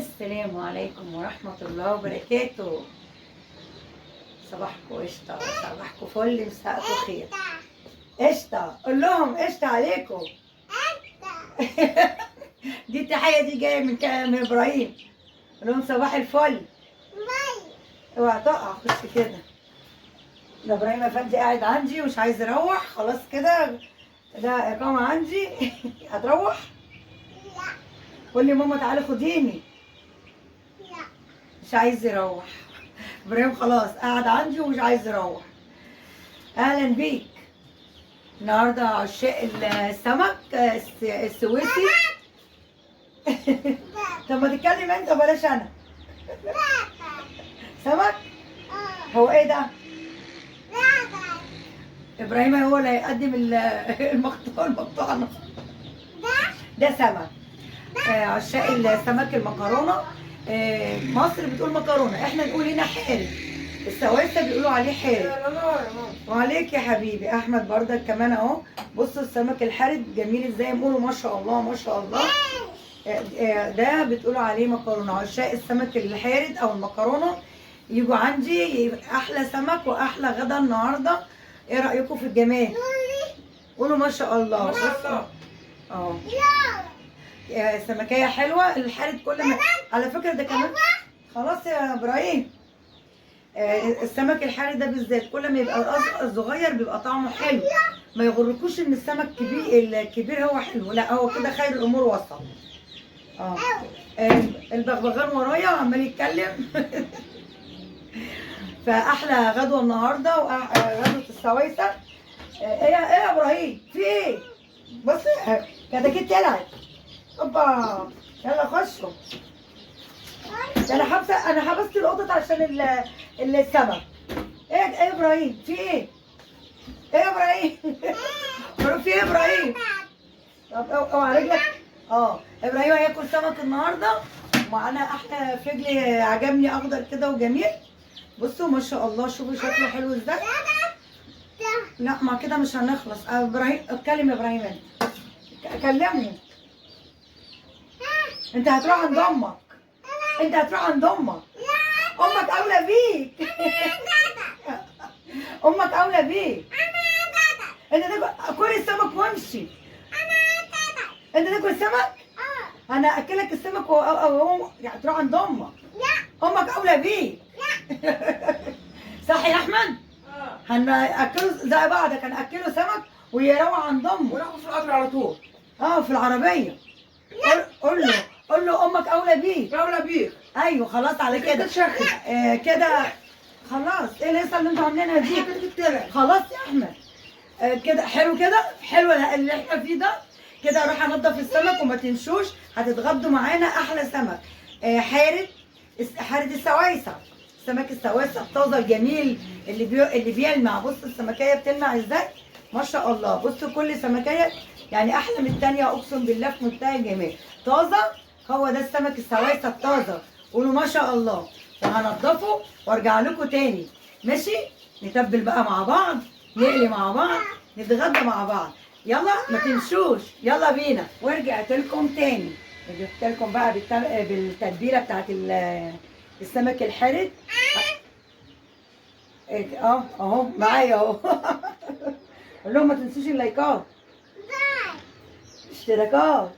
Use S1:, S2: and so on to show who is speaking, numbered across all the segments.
S1: السلام عليكم ورحمة الله وبركاته. صباحكم قشطة، صباحكم فل، مساءكم خير. قشطة، قول لهم قشطة عليكم. دي التحية دي جاية من إبراهيم. قول لهم صباح الفل. اوعى تقع، خش كده. ده إبراهيم أفندي قاعد عندي ومش عايز يروح، خلاص كده ده إقامة عندي. هتروح؟ قول لي ماما تعالي خديني.
S2: لا،
S1: مش عايز يروح ابراهيم، خلاص قاعد عندي ومش عايز يروح. اهلا بيك. النهارده عشاق السمك السويسي. طب ما تتكلم انت بلاش انا. سمك هو ايه ده؟ ابراهيم هو اللي هيقدم المقطوع المقطوعة ده سمك. عشاق السمك المكرونه. مصر بتقول مكرونه، احنا نقول هنا حارب. السواسه بيقولوا عليه حارب. وعليك يا حبيبي احمد بردك كمان اهو. بصوا السمك الحارب جميل ازاي، نقولوا ما شاء الله ما شاء الله. ده بتقولوا عليه مكرونه. عشاق السمك الحارد او المكرونه يجوا عندي، احلى سمك واحلى غدا النهارده. ايه رايكم في الجمال؟ قولوا ما شاء الله.
S3: ما شاء الله.
S1: اه سمكية حلوة الحارد كل ما على فكرة ده كمان. خلاص يا ابراهيم. السمك الحارد ده بالذات كل ما يبقى صغير بيبقى طعمه حلو. ما يغركوش ان السمك كبير، الكبير هو حلو، لا هو كده خير الامور وسط. البغبغان ورايا عمال يتكلم. فاحلى غدوه النهارده وغدوه السويسه. ايه يا ابراهيم في ايه؟ بص كتاكيت طلعت. اوبا يلا خشوا. انا حابسه، انا حبست القطط عشان السمك. ايه يا ابراهيم في ايه؟ ايه يا ابراهيم؟ في ايه يا ابراهيم؟ طب اوعى رجلك. ابراهيم هياكل سمك النهارده، ومعانا احلى فجل عجبني اخضر كده وجميل. بصوا ما شاء الله، شوفوا شكله حلو ازاي. لا ما كده مش هنخلص. ابراهيم اتكلم يا ابراهيم، انت كلمني. انت هتروح عند امك، انت هتروح عند امك. امك اولى بيك. امك اولى بيك. انت تاكل كل السمك وامشي. انت تاكل سمك؟ انا اكلك السمك وهو يعني تروح عند امك. امك اولى بيك. صح يا احمد؟ هناكله زي بعضك، هناكله سمك ويروح عند امه
S3: وناخد في القطر على طول.
S1: في العربية. قول له امك اولى بيك.
S3: اولى بيك.
S1: ايوه خلاص على كده. كده خلاص. ايه الهيصه اللي انتوا عاملينها دي؟ خلاص يا احمد. كده حلو، كده حلو اللي احنا فيه ده. كده اروح انضف السمك وما تنسوش هتتغدوا معانا احلى سمك. حارد، حارد السوايسه، سمك السواسه الطازه الجميل اللي بيلمع. بصوا السمكيه بتلمع ازاي ما شاء الله. بصوا كل سمكيه يعني احلى من الثانية، اقسم بالله في منتهى الجمال. طازة، هو ده السمك السواسه الطازه. قولوا ما شاء الله. وهنضفه وارجع لكم تاني. ماشي، نتبل بقى مع بعض، نقلي مع بعض، نتغدى مع بعض. يلا ما تنسوش، يلا بينا. ورجعت لكم تاني، جبت لكم بقى بالتتبيله بتاعت السمك الحارد. اهو معايا اهو. قول لهم ما تنسوش اللايكات، اشتراكات.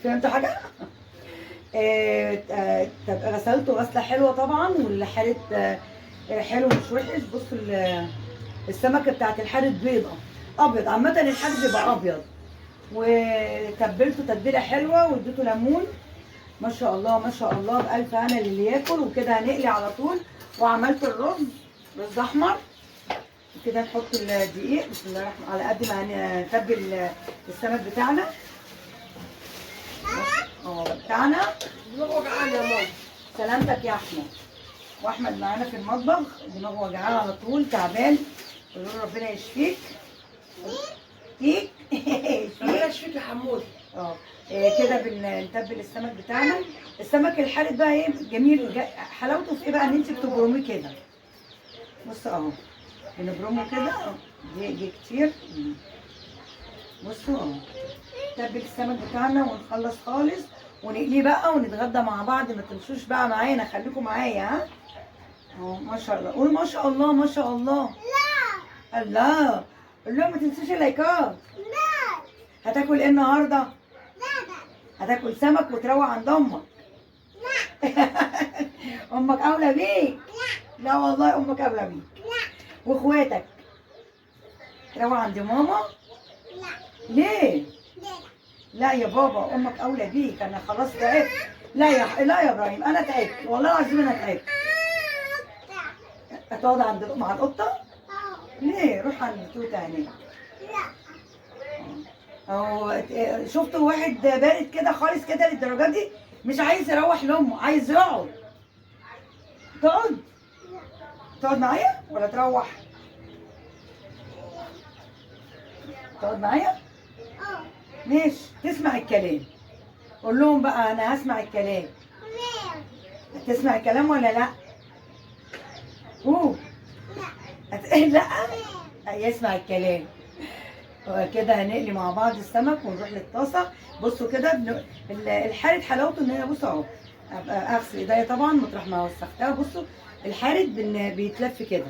S1: فهمتوا حاجة؟ طب غسلته غسله حلوة طبعا، والحارد حلو مش وحش. بصوا السمكة بتاعت الحارد بيضة ابيض، عامة الحارد بيبقى ابيض. وتبلته تتبيله حلوة واديته ليمون. ما شاء الله ما شاء الله، بألف هنا للي ياكل. وكده هنقلي على طول. وعملت الرز، رز احمر. وكده نحط الدقيق، بسم الله الرحمن، على قد ما هنتبل السمك بتاعنا. بتاعنا.
S3: دماغه وجعانه يا ماما.
S1: سلامتك يا احمد. واحمد معانا في المطبخ، دماغه وجعان على طول، تعبان. قول له ربنا يشفيك. فيك.
S3: ربنا يشفيك يا حمود.
S1: كده بنتبل السمك بتاعنا. السمك الحارد بقى ايه جميل، حلاوته في ايه بقى؟ ان انت بتبرميه كده. بص اهو بنبرمه كده، دي كتير. بصوا اهو نتبل السمك بتاعنا ونخلص خالص. ونقليه بقى ونتغدى مع بعض. ما تمشوش بقى معانا، خليكم معايا. ها اهو ما شاء الله، قولوا ما شاء الله ما شاء الله.
S2: لا.
S1: الله، قول لهم ما تنسوش اللايكات.
S2: لا.
S1: هتاكل ايه النهارده؟
S2: لا.
S1: هتاكل سمك وتروح عند امك.
S2: لا.
S1: امك اولى بيك.
S2: لا.
S1: لا والله امك اولى بيك.
S2: لا.
S1: واخواتك تروح عند ماما؟
S2: لا.
S1: ليه؟
S2: لا.
S1: لا يا بابا امك اولى بيك، انا خلاص تعبت. لا يا ابراهيم انا تعبت والله العظيم انا تعبت. هتقعد عند مع القطة؟ ليه؟ روح عند توته هناك.
S2: لا.
S1: اهو شفتوا واحد بارد كده خالص كده للدرجة دي، مش عايز يروح لامه، عايز يقعد. تقعد؟ تقعد معايا ولا تروح؟ تقعد معايا؟ ماشي، تسمع الكلام. قول لهم بقى انا هسمع الكلام. هتسمع الكلام ولا لا؟ اوه لا. لا يسمع الكلام. كده هنقلي مع بعض السمك ونروح للطاسه. بصوا كده الحارد حلاوته ان هي، بصوا اهو، اغسل ايديا طبعا مطرح ما وسختها. بصوا الحارد بيتلف كده،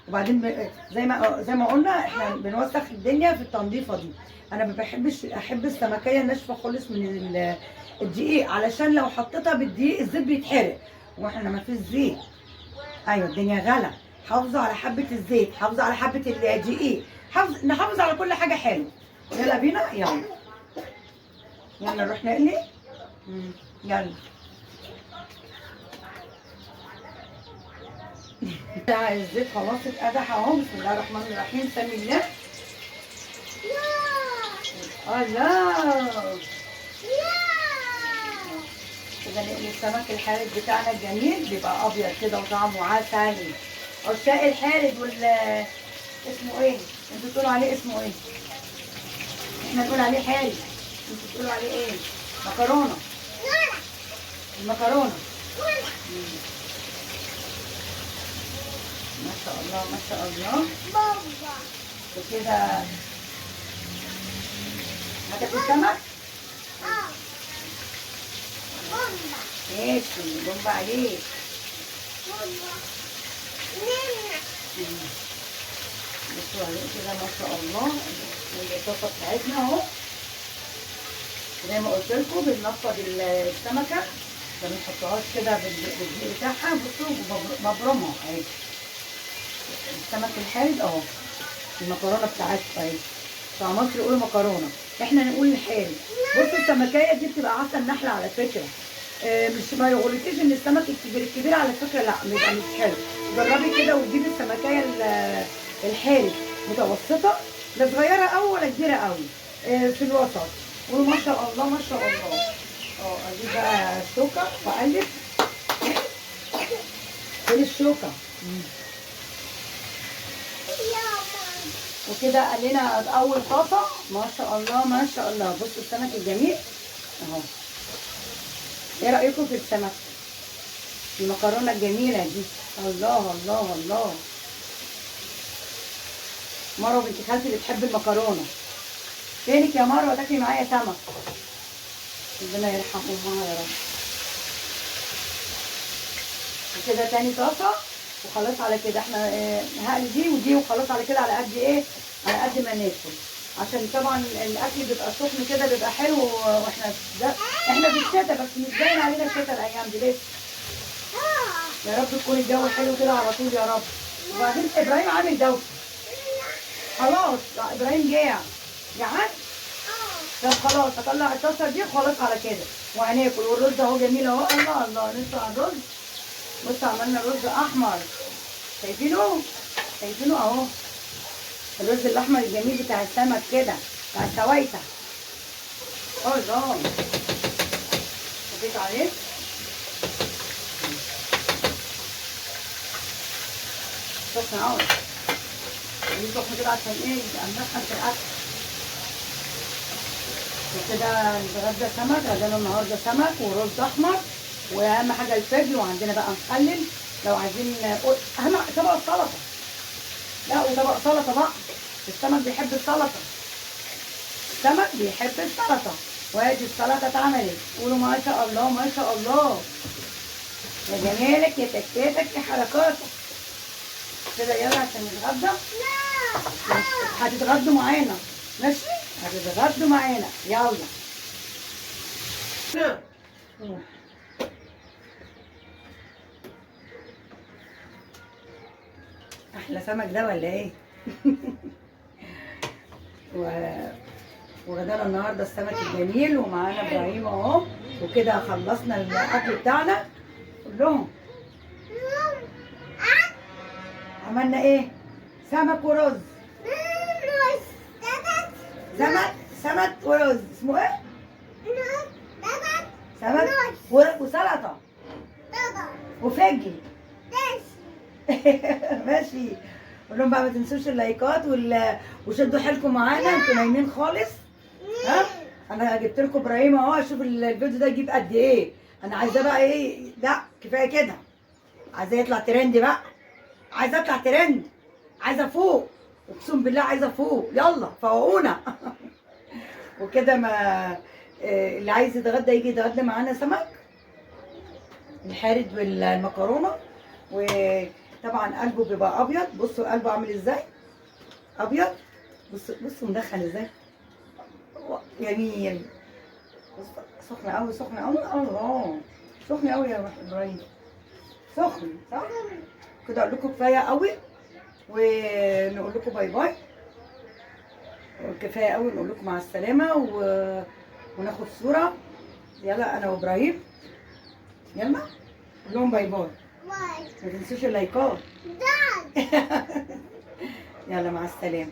S1: وبعدين زي ما قلنا احنا بنوسخ الدنيا في التنظيفه دي. انا ما بحبش، احب السمكيه الناشفه خالص من الدقيق، علشان لو حطيتها بالدقيق الزيت بيتحرق، واحنا ما فيش زيت. ايوه الدنيا غلا، حافظوا على حبه الزيت، حافظوا على حبه الدقيق، نحافظ على كل حاجة حلوة. يلا بينا، يلا يلا نروح نقلي. يلا الزيت خلاص اتقدح اهو. بسم الله الرحمن الرحيم، سمي الله. الله كده نقلي السمك الحارد بتاعنا الجميل، بيبقى ابيض كده وطعمه عسلي. عشاق الحارد وال اسمه ايه؟ انتوا بتقولوا عليه اسمه ايه؟ احنا نقول عليه حارد، انتوا بتقولوا عليه ايه؟ مكرونه. المكرونه. ما شاء الله ما شاء الله. وكده هتاكل سمك؟ ماشي، بومبا عليك. بصوا عليه كده ما شاء الله. الطاسه بتاعتنا اهو، زي ما قلت لكم بننفض السمكة، ما بنحطهاش كده بالدقيق بتاعها. بصوا ببرمها اهي، السمك الحارد اهو، المكرونه بتاعتكم اهي. بتاع مصر يقولوا مكرونه، احنا نقول الحارد. بصوا السمكيه دي بتبقى عسل نحله على فكرة، مش ما يغلطيش ان السمك الكبير الكبير على فكرة، لا بيبقى مش حلو. جربي كده وتجيبي السمكيه الحارد متوسطه، لا صغيرة قوي ولا كبيرة قوي، في الوسط. قولوا ما شاء الله ما شاء الله. اجيب بقى الشوكة واقلب. فين الشوكة؟ وكده قلينا اول طاسه ما شاء الله ما شاء الله. بصوا السمك الجميل اهو. ايه رايكم في السمك؟ المكرونه الجميلة دي، الله الله الله. مروه بنت خالتي بتحب المكرونه. فينك يا مروه؟ تاكلي معايا سمك. ربنا يرحم امها يا رب. وكده تاني طاسه وخلاص على كده. احنا هقلي دي ودي وخلاص على كده، على قد ايه؟ على قد ما ناكل، عشان طبعا الاكل بيبقى سخن كده بيبقى حلو. واحنا ده احنا في الشتا، بس مش باين علينا الشتا الايام دي لسه. يا رب تكون الجو حلو كده على طول يا رب. وبعدين ابراهيم عامل دوشه خلاص. ابراهيم جاع، جعان؟ طب خلاص هطلع الطاسه دي وخلاص على كده وهناكل. والرز اهو جميل اهو. الله الله، نطلع الرز. بصوا عملنا رز احمر، شايفينه؟ شايفينه اهو، الرز الاحمر الجميل بتاع السمك كده، بتاع السوايطه. الله، حطيت عليه سخن قوي، سخن كده عشان ايه؟ يبقى مدخن في الاكل. وكده نتغدى سمك. غدانا النهارده سمك ورز احمر، واهم حاجة الفجل. وعندنا بقى مخلل لو عايزين، اهم طبق سلطة. لا وطبق سلطة بقى، السمك بيحب السلطة، السمك بيحب السلطة. وادي السلطة اتعملت. قولوا ما شاء الله ما شاء الله. يا جمالك يا تكاتك يا حركاتك كده. يلا عشان نتغدى. هتتغدوا معانا ماشي؟ هتتغدوا معانا يلا. احلى سمك ده ولا ايه؟ وغدانا النهارده السمك الجميل، ومعانا ابراهيم اهو. وكده خلصنا الاكل بتاعنا. قول لهم عملنا ايه؟ سمك ورز. سمك ورز. اسمه ايه؟ سمك وسلطة وفجل. ماشي. قول لهم بقى ما تنسوش اللايكات وشدوا حيلكم معانا، انتوا نايمين خالص. ها انا جبت لكم ابراهيم اهو، اشوف الفيديو ده يجيب قد ايه. انا عايزاه بقى ايه؟ لا كفاية كده، عايزاه يطلع ترند بقى، عايزه اطلع ترند، عايزه افوق، اقسم بالله عايزه افوق. يلا فوقونا. وكده ما اللي عايز يتغدى يجي يتغدى معانا سمك الحارد والمكرونه. وطبعا قلبه بيبقى ابيض، بصوا قلبه عامل ازاي ابيض. بصوا بصوا مدخن ازاي، جميل. بصوا سخن قوي سخن قوي، الله سخن قوي يا ابراهيم، سخن صح كده. اقول لكم كفاية قوي ونقول لكم bye bye. كفاية قوي، نقول لكم مع السلامة وناخد صوره. يلا انا وابراهيم، يلا قول لهم bye bye. ما تنسوش اللايكات. يلا مع السلامة.